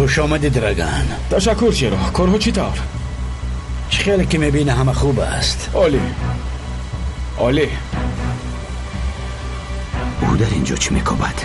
Хуш омадӣ, Драган. Ташаккур, Шеро. Корҳо чӣ тавр? Чӣ хеле ки мебинӣ, ҳама хуб аст. Олӣ. Олӣ. Ӯ дар ин ҷо чӣ мекобад?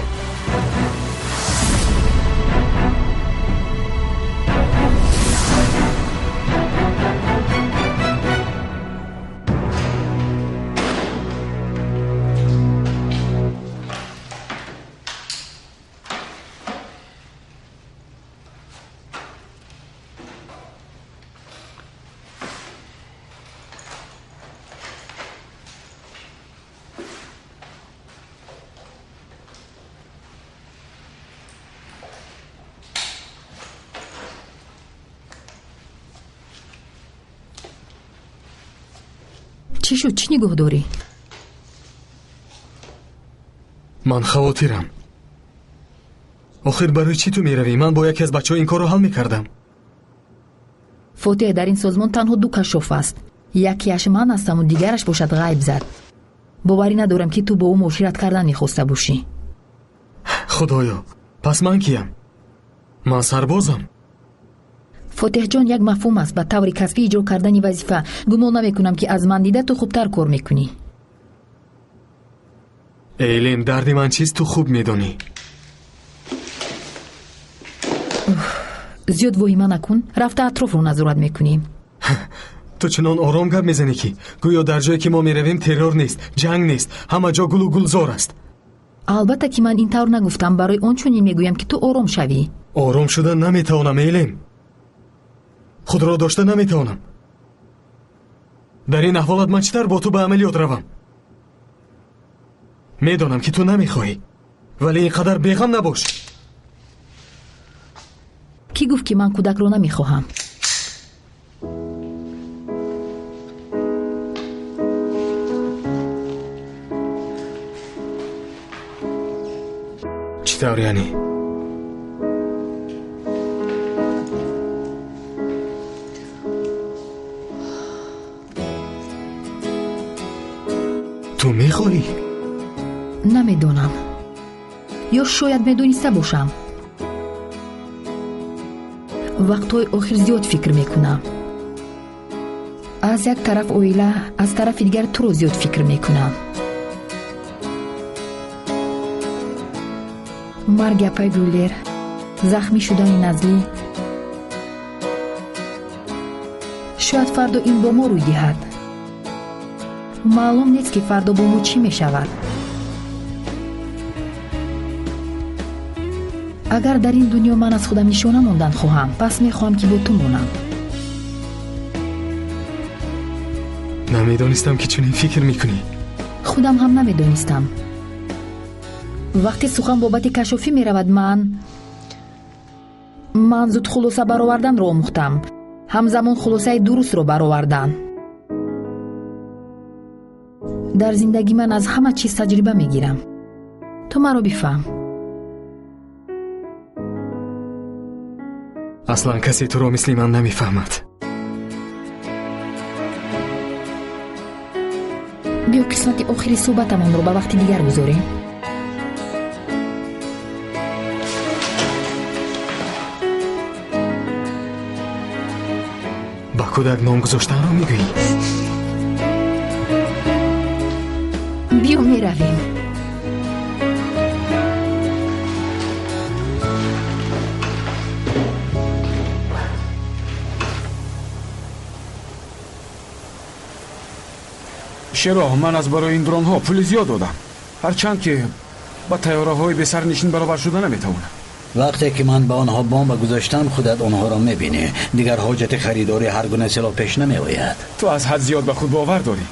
Чӣ шуд? Чӣ нигоҳ дорӣ? Ман хавотирам. Охир барои чӣ ту меравӣ? Ман бо яке аз бачаҳо ин корро ҳал мекардам. Фотиҳ, дар ин созмон танҳо ду кашшоф аст. Якеаш ман ҳастаму дигараш бошад ғайб зад. Боварӣ надорам, ки ту бо ӯ муошират кардан мехоста бошӣ. Худоё, пас ман киям? Ман сарбозам. Фотиҳҷон, як мафҳум аст ба таври касбӣ иҷро кардани вазифа. Гумон намекунам, ки аз ман дида ту хубтар кор мекунӣ. Эйлем, дарди ман чист, ту хуб медонӣ. Зиёд воҳима накун, рафта атрофро назорат мекунем. Ту чунон ором гап мезанӣ, ки гӯё дар ҷое ки мо меравем террор нест, ҷанг нест, ҳама ҷо гулу гулзор аст. Албатта ки ман ин тавр нагуфтам, барои он чунин мегӯям, ки ту ором шавӣ. Ором шуда наметавонам, Эйлем. Худро дошта наметавонам. Дар ин аҳволат ман чӣ тавр бо ту ба амалиёт равам? Медонам, ки ту намехоҳӣ, вале ин қадар беғам набош. Кӣ гуфт, ки ман кӯдакро намехоҳам? Чӣ тавр яъне? Ту мехоҳӣ? Намедонам. Ё шояд медониста бошам. Вақтҳои охир зиёд фикр мекунам. Аз як тараф оила, аз тарафи дигар туро зиёд фикр мекунам. Марги апай Гуллер, захмӣ шудани Назлӣ. Шояд фардо ин бо мо рӯй диҳад. Маълум нест, ки фардо бо мо чӣ мешавад. Агар дар ин дунё ман аз худам нишона мондан хоҳам, пас мехоҳам, ки бо ту монам. Намедонистам, ки чунин фикр мекунӣ. Худам ҳам намедонистам. Вақте сухан бобати кашофӣ меравад, ман зуд хулоса бароварданро омӯхтам. Ҳамзамон хулосаи дурустро баровардан. Дар зиндагӣ ман аз ҳама чиз таҷриба мегирам. Ту маро бифаҳм. Аслан касе туро мисли ман намефаҳмад. Биё қисмати охири суҳбатамонро ба вақти дигар гузорем. Ба кӯдак ном гузоштанро мегӯӣ? Биё меравем. Шеро, ман аз барои ин дронҳо пули зиёд додам. Ҳарчанд ки ба тайёраҳои бесарнишин баробар шуда наметавонам. Вақте ки ман ба онҳо бомба гузоштам, худат онҳоро мебинӣ. Дигар ҳоҷати харидори ҳар гуна силоҳ пеш намеояд. Ту аз ҳад зиёд ба худ бовар дорӣ.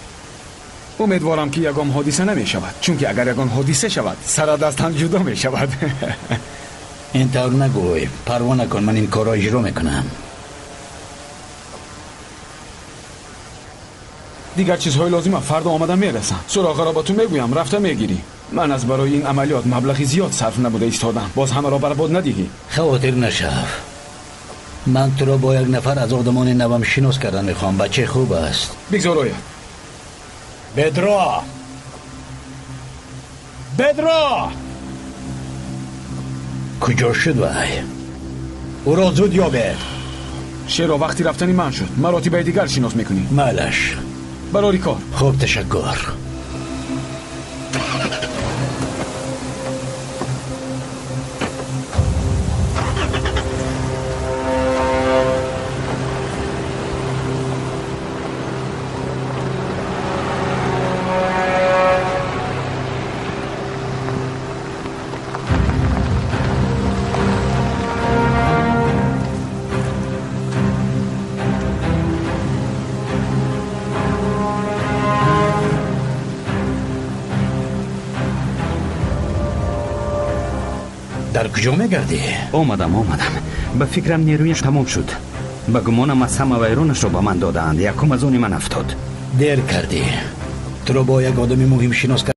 Умедворам, ки ягон ҳодиса намешавад, чунки агар ягон ҳодиса шавад, сарат аз тан ҷудо мешавад. Ин тавр нагӯй. Парво накун, ман ин корро иҷро мекунам. Дигар чизҳои лозима фардо омада мерасанд. Суроғаро ба ту мегӯям, рафта мегирӣ. Ман аз барои ин амалиёт маблағи зиёд сарф набуда истодам. Боз ҳамаро барбод надиҳӣ. Хавотир нашав. Ман туро бо як нафар аз одамони навам шинос кардан мехоҳам. Бачаи хуб аст. Бигзор ояд. Бедро! Бедро! Куҷо шуд вай? Ӯро зуд ёбед. Шеро, вақти рафтани ман шуд. Маротибаи дигар шинос мекунӣ. Майлаш. Барори кор. Хуб, ташаккур. Дар куҷо мегардӣ? Омадам, омадам. Ба фикрам нерӯяш тамом шуд. Ба гумонам аз ҳама вайронашро ба ман додаанд. Якум аз они ман афтод. Дер кардӣ. Туро бо як одами муҳим шинос